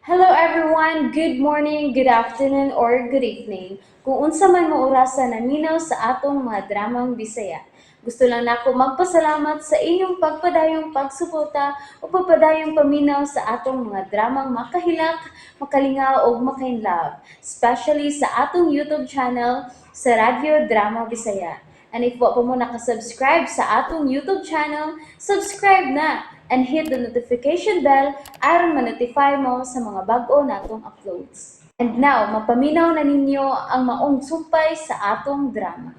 Hello everyone! Good morning, good afternoon, or good evening. Kung unsa man mo orasa naminaw sa atong mga dramang Bisaya. Gusto lang nako magpasalamat sa inyong pagpadayong pagsuporta o pagpadayong paminaw sa atong mga dramang makahilak, makalingaw ug makainlove, especially sa atong YouTube channel sa Radyo Drama Bisaya. And if wa pa mo nakasubscribe sa atong YouTube channel, subscribe na and hit the notification bell aron ma-notify mo sa mga bag-o natong uploads. And now, mapaminaw na ninyo ang maong sumpay sa atong drama.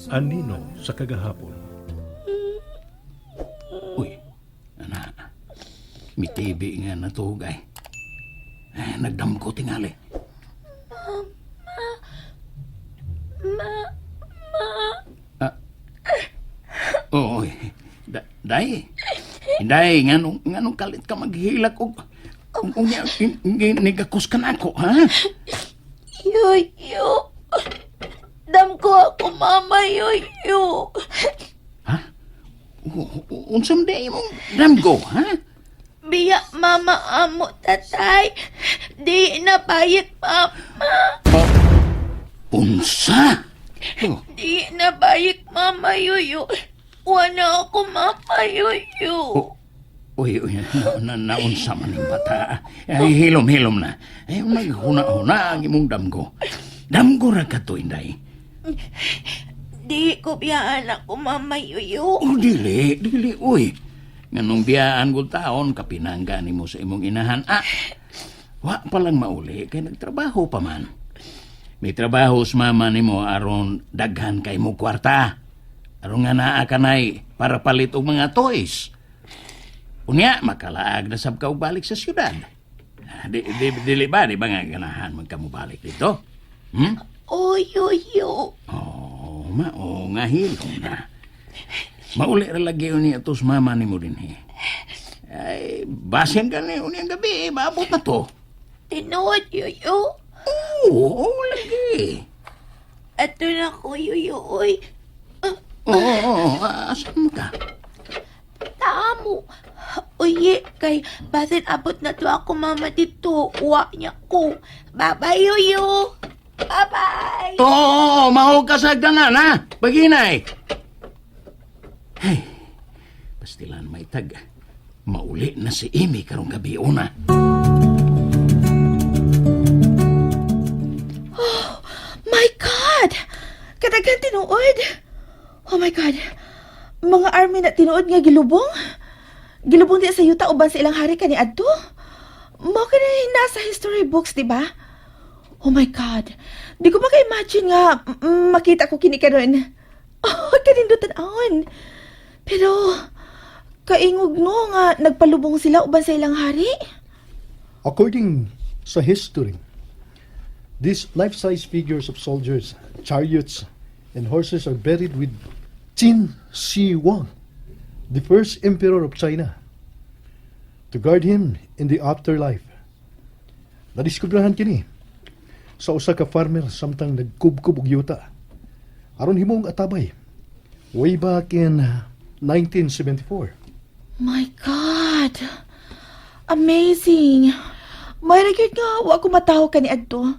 Anino sa kagahapon. Uy, ana. Mitibi nga natugay. Eh, nagdamko tingali. Ma, ma, Ah. Oo, day. Day, nganong kalit ka maghilak og og nigakos ka nako, ha? Yoyo. Damgo ako, mama, yoyo. Ha? Unsa man day imong damgo, ha? Biya, mama, amo, tatay. Di na bayik, mama. Unsa? Oh, Di na bayik, mama, yoyo. Wala ako, mama, yoyo. Oh, uy, uy, naunsa man yung bata. Ay, hilom-hilom na. Ay, maghuna-huna ang imong damgo. Damgo ra ka to, Inday. Di ko biyaan ako, mama, yoyo. Oh, dili, dili, uy. Nganong biyaan ko taon, kapinangga nimo sa imong inahan. Ah, wa pa lang mauli, kay nagtrabaho pa man. May trabaho sa mama nimo aron daghan kay mo kwarta. Aron nga naa kanay para palit og mga toys. Unya, makalaag na sab ka og balik sa syudad. Ah, dili ba, di ba nga ganahan man ka mo balik dito? Hmm? Oh, yoyo. Oh, mao nga hilom na. Mauli ra lagi unya to sa mama nimo dinhi. Ay, basin gani unyang gabi, maabot na to. Tinuod, yoyo. Oo, lagi. Ato na ko, yoyo, oy. Oo, asan ka? Tamo. Uy, kay basin abot na to ako mama dito. Uwa niya ko. Bye-bye, yoyo. Bye-bye. Oo, mao ka sa hagdanan, ha? Baginay. Hey, pastilan may tag. Mauli na si Amy karong gabi una. My God! Kadaghan tinuod! Oh my God! Mga army na tinuod nga gilubong? Gilubong di sa yuta uban sa ilang hari kani adto? Mao kani nasa history books, di ba? Oh my God! Di ko maka-imagine nga makita ko kini karon. Oh, kanindutan on. Pero kaingog no nga nagpalubong sila uban sa ilang hari? According sa history, these life-size figures of soldiers, chariots, and horses are buried with Qin Shi Huang, the first emperor of China, to guard him in the afterlife. Nadiskubrahan kini sa usa ka farmer samtang nagkubkob og yuta aron himong atabay way back in 1974. My God! Amazing! May gyud nga, wa ko matawo kani adto.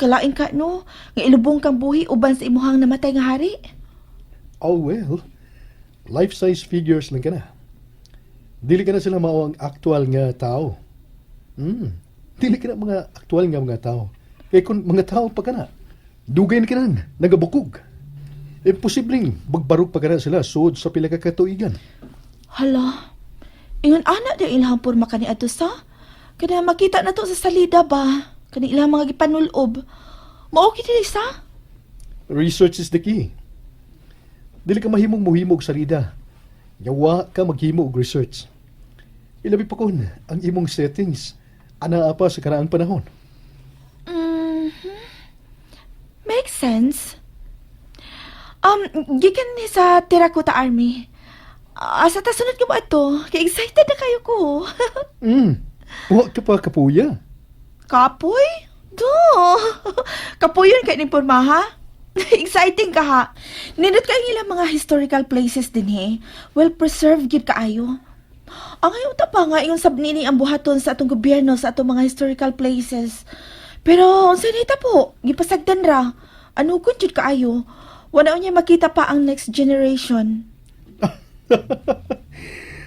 Kalain ka no, nga ilubong kang buhi uban sa imuhang namatay nga hari. Oh well, life-size figures lang kana. Dili kana sila mao ang actual nga tao. Dili kana mga actual nga mga tao. Kay kung mga tao pa kana, dugay na kanang nagabukog. Imposibleng magbarog pa kana sila sud sa pila ka katuigan. Hala, ingon ana di ilang porma kani adto sa? Kada makita na to sa salida ba? Kani ilang mga gipanulob. Mao dili sa? Research is the key. Dili ka mahimong muhimog salida. Yawa ka maghimo og research. Ilabi pa kun ang imong settings anaa pa sa karaang panahon. Makes sense. Gikan ni sa Terracotta Army. Asa ta sunod ko ba ito? Kay excited na kayo ko. Wa ka pa kapuya. Kapoy? Do. Kapoy yun kay ning porma, ha? Exciting ka ha. Nindot kay ilang mga historical places din he. Well preserved gyud kaayo. Ang ayaw ta pa nga yung sabnini ang buhaton sa atong gobyerno sa atong mga historical places. Pero unsa ni ta po, gipasagdan ra. Ano gud jud kaayo? Wala niya makita pa ang next generation.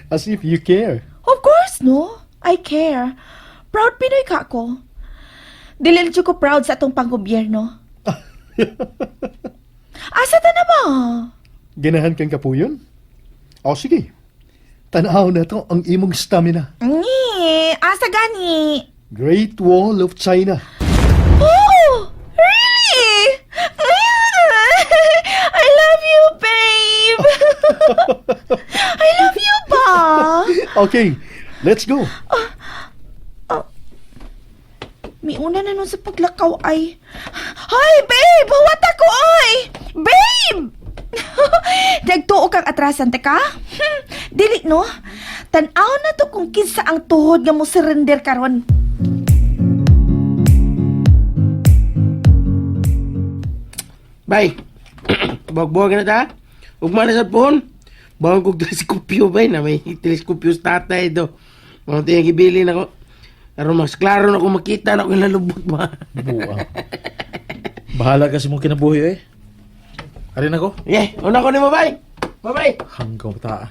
As if you care. Of course, no. I care. Proud Pinoy ka ako. Dili jud ko proud sa atong panggobyerno. Asa ta na ba? Ganahan kang kapuyon? O sige, tanaw na to ang imong stamina. Ni, asa gani? Great Wall of China. Oh, really? I love you, babe. I love you ba? Okay, let's go. Miuna na nun sa paglakaw ay. Hoy, babe! Huwat ako, oy! Babe! Nagtuo kang atrasan, teka? Dili, no? Tanaw na to kung kinsa ang tuhod nga mo surrender karon. Bay, buwag-buwag na ta. Ugma na sa phone. Bawang kog teleskopyo bay na may teleskopyo sa tatay do. Mga tiyang gibili na ko. Aron mas klaro na ko makita na ko lalubot ba. Buang. Bahala kasi mong kinabuhi eh. Arin ako. Yeah, una ko nimo bay. Bye-bye. Hanggaw ta.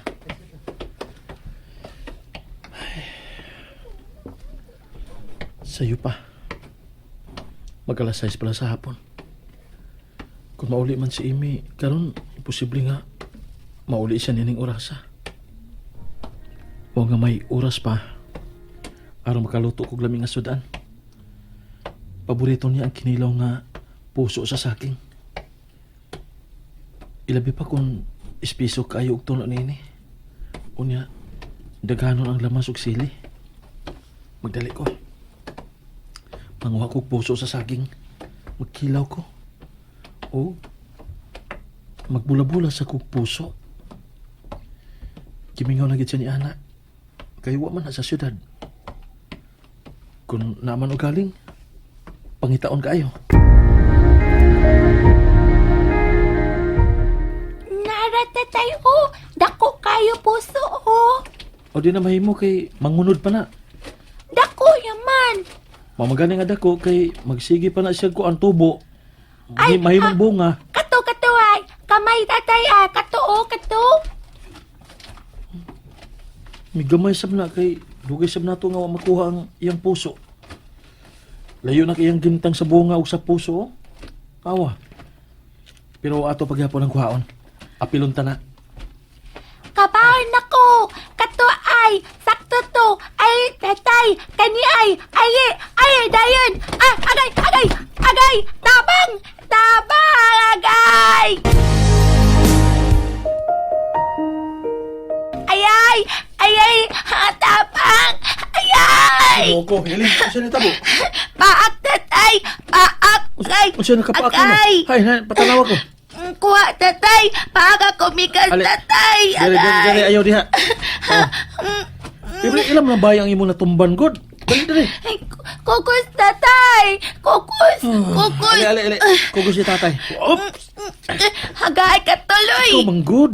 Sa'yo pa. Mag alas 6 pala sa hapon. Kung mauli man si Amy, karon imposible nga mauli siya nining orasa. Huwag nga may oras pa. Aron makaluto kog lami nga sudan. Paborito niya ang kinilaw nga puso sa saking. Ilabi pa kung espiso kaayo og tuno niini. Unya, daghanon ang lamas ug sili. Magdali ko. Manguha kog puso sa saging. Magkilaw ko. O magbula-bula sa kog puso. Gimingaw na gid siya ni ana. Kay wa man na sa syudad. Kung naaman og galing, pangitaon kaayo. Nara tatay oh, dako kayo puso oh. O di na mahimo kay mangunod pa na. Dako yaman. Mamagani nga dako kay magsige pa na siya ko ang tubo. Ay, Mahimong ah. bunga. Kato kato ay, kamay tatay ah, kato oh, kato. Migamay sab na kay dugay sab nato nga wa makuha ang iyang puso. Layo na kay iyang gintang sa bunga ug sa puso. Oh. Awa. Pero ato pagyapon ang kuhaon. Apilon ta na. Kabahan nako, kato ay, sakto to, ay tatay, kani ay, ay, ay, dayon, ah, agay, agay, agay, tabang, tabang, agay. Ay, ay, ay, ay, ha, tabang, ay, ay. Ko, Helen, unsa ni tabo? Paak tatay, paak, agay, Unsa na kapaak nimo? agay. Hay, na, patanawa ko. Kuha tatay, paak ako mikas Ali. tatay, Dere, dere, dere, agay. ayaw diha. Oh. Ibre, ilam na bayang imo natumban god. Dali, dali. Ay, kukus tatay! Kukus! Kukus! Ali, ali, ali. Kugos si tatay. Oops! Hagay ka tuloy! Ikaw manggod.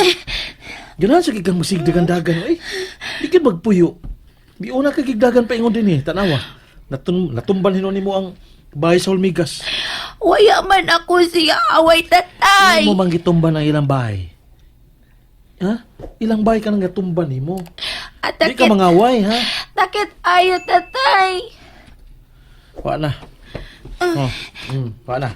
Ganahan sa gigang masigdagan-dagan. Eh, di ka magpuyo. Miuna ka gigdagan pa ingon din eh. Tanawa. Natumban hinon nimo ang bahay sa Hulmigas. Waya man ako siya away tatay! Mo man gitumban ang ilang bahay. Ha? Ilang bahay ka nang gatumban nimo. At Di ka takit, mangaway, ha? takit ayo tatay! Wa na. Oh, wa na.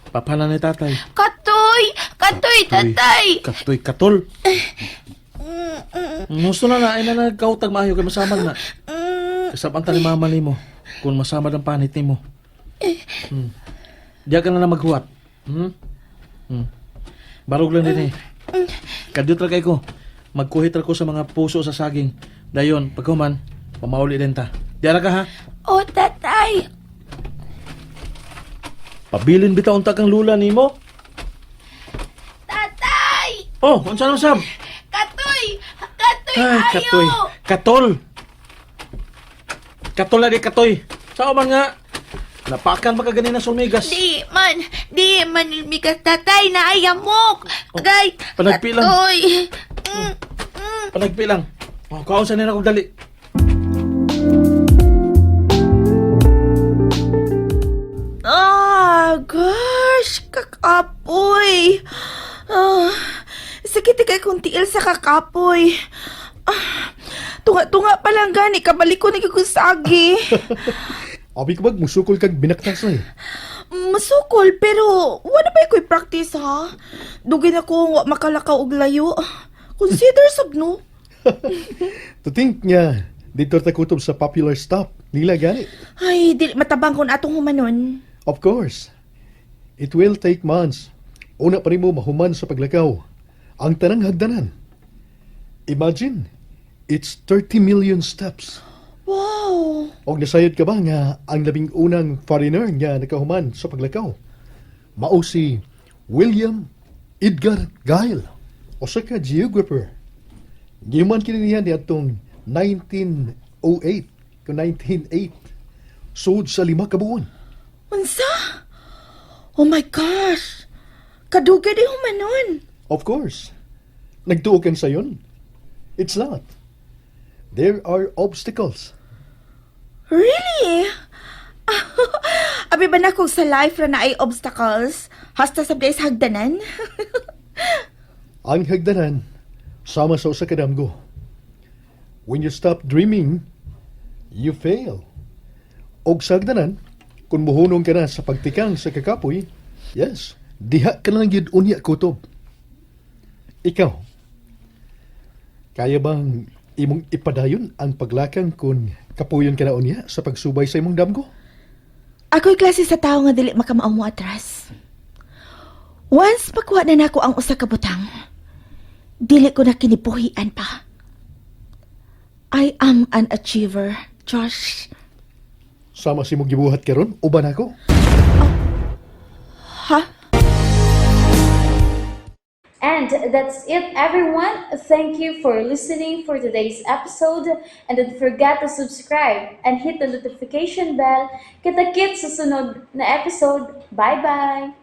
Papala ni tatay. Katoy! Katoy tatay! Katoy katol. Gusto na na, ay na nagkautag maayo kay masamad na. Kasabang ta ni mama nimo kung masamad ang panit nimo. Diya ka na lang maghuwat. Hmm? Barog lang din eh. Kadyot ra kay ko. Magkuhit ra ko sa mga puso sa saging. Dayon, paghuman, pamauli din ta. Diya ra ka ha. Oh tatay! Pabilin bitaw unta kang lula nimo. Tatay! Oh, unsa nang sab? Katoy! Katoy Ay, ayo! katoy. Katol. Katol na di katoy. Sao man nga? Napakan pa ka ganina sa Olmegas. Di man! Di man mikas tatay na ay yamok! Agay! Oh, panagpi lang. Katoy! Panagpi lang. Oh, kaon sa nila kong dali. Ah, gosh, kakapoy. Ah, sakit kay kong tiil sa kakapoy. Ah, tunga-tunga pa lang gani, kabalik ko nagigusagi. Abi ka bag, musukol kag binaktas eh. Masukol, pero wala ba ko'y practice ha? Dugay na ko wa makalakaw og layo. Consider sab no. To think nga, dito ta kutob sa popular stop. Nila gani. Ay, dili matabang kon atong humanon. Of course. It will take months. Una pa nimo mahuman sa paglakaw. Ang tanang hagdanan. Imagine, it's 30 million steps. Wow. Og nasayod ka ba nga ang labing unang foreigner nga nakahuman sa paglakaw? Mao si William Edgar Guile, usa ka geographer. Gihuman kini niya niadtong 1908 to 1908. Sud sa 5 ka buwan. Unsa? Oh my gosh. Kadugay di humanon. Of course. Nagtuo kan sayon. It's not. There are obstacles. Really? Abi ba na kung sa life ra na ay obstacles? Hasta sa days hagdanan? Ang hagdanan, sama sa usa ka damgo. When you stop dreaming, you fail. Og sa hagdanan, kung muhunong ka na sa pagtikang sa kakapoy, yes, diha ka lang gyud unya kutob. Ikaw, kaya bang imong ipadayon ang paglakang kung kapuyon ka na unya sa pagsubay sa imong damgo? Ako'y klase sa tao nga dili makamaong mo atras. Once makuha na nako ang usa ka butang, dili ko na kinipuhian pa. I am an achiever, Josh. Sama si imong gibuhat karon, uban ako. Ha? And that's it, everyone. Thank you for listening for today's episode. And don't forget to subscribe and hit the notification bell. Kita-kits sa sunod na episode. Bye-bye!